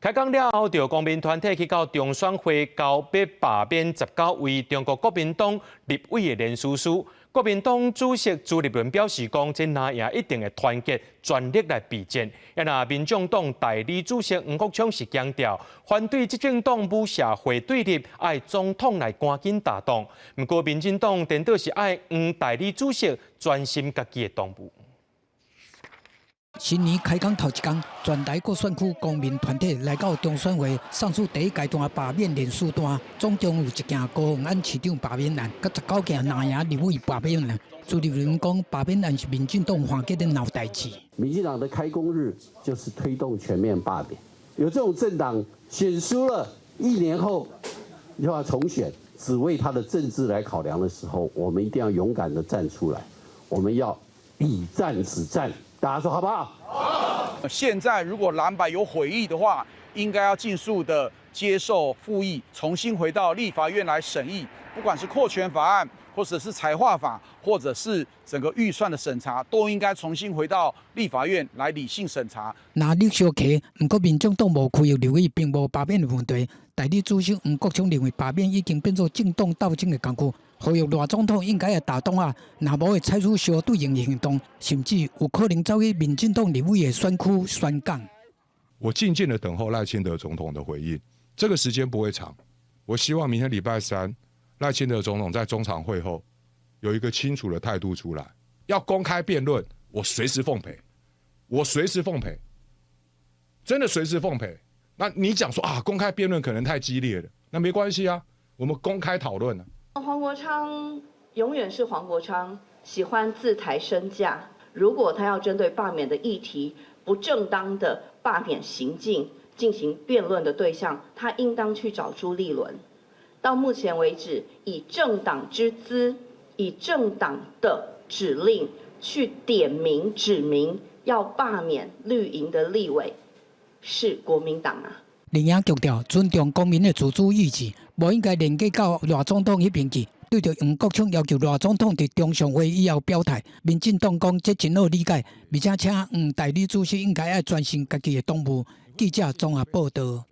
開講了後，著公民團體去到中選會交欲罷免19位中國國民黨立委的連署書。國民黨主席朱立倫表示講，這藍營一定會團結全力來備戰。啊若民眾黨代理主席黃國昌是強調，反對執政黨與社會對立，愛總統來趕緊打動。毋過民進黨顛倒是愛黃代理主席專心家己的黨務。新年開工頭一工，全台各選區公民團體來到中選會送出第一階段罷免連署單，總共有一件高虹安市長罷免案，佮19件藍營立委罷免案。朱立倫講，罷免案是民進黨換屆咧鬧代誌。民進黨的開工日就是推動全面罷免，有這種政黨選輸了，一年後又要重選，只為他的政治來考量的時候，我們一定要勇敢的站出來，我們要以戰止戰。大家說好不好？好。現在如果藍白有悔意的話，應該要盡速的接受復議，重新回到立法院來審議，不管是擴權法案，或者是財劃法，或者是整個預算的審查，都應該重新回到立法院來理性審查。藍綠相騎，毋過民眾黨無區域立委並無罷免的問題。代理主席黃國昌認為罷免已經變做政黨鬥爭的工具，呼籲賴總統應該會打擋啊，若無會採取相對應的行動，甚至有可能走去民進黨立委的選區宣講。我靜靜的等候賴清德總統的回應，這個時間不會長。我希望明天禮拜三，賴清德總統在中常會後有一個清楚的態度出來，要公開辯論，我隨時奉陪，我隨時奉陪，真的隨時奉陪。那你講說啊，公開辯論可能太激烈了，那沒關係啊，我們公開討論啊。黃國昌永遠是黃國昌，喜歡自抬身價。如果他要針對罷免的議題、不正當的罷免行徑進行辯論的對象，他應當去找朱立倫。到目前為止，以政黨之姿，以政黨的指令去點名指明要罷免綠營的立委，是國民黨啊。林穎強調尊重公民的自主意志，無應該連結到賴總統彼邊去。對著黃國昌要求賴總統佇中常會以後表態，民進黨講這真好理解，而且請黃代理主席應該愛專心家己的黨務。記者綜合報道。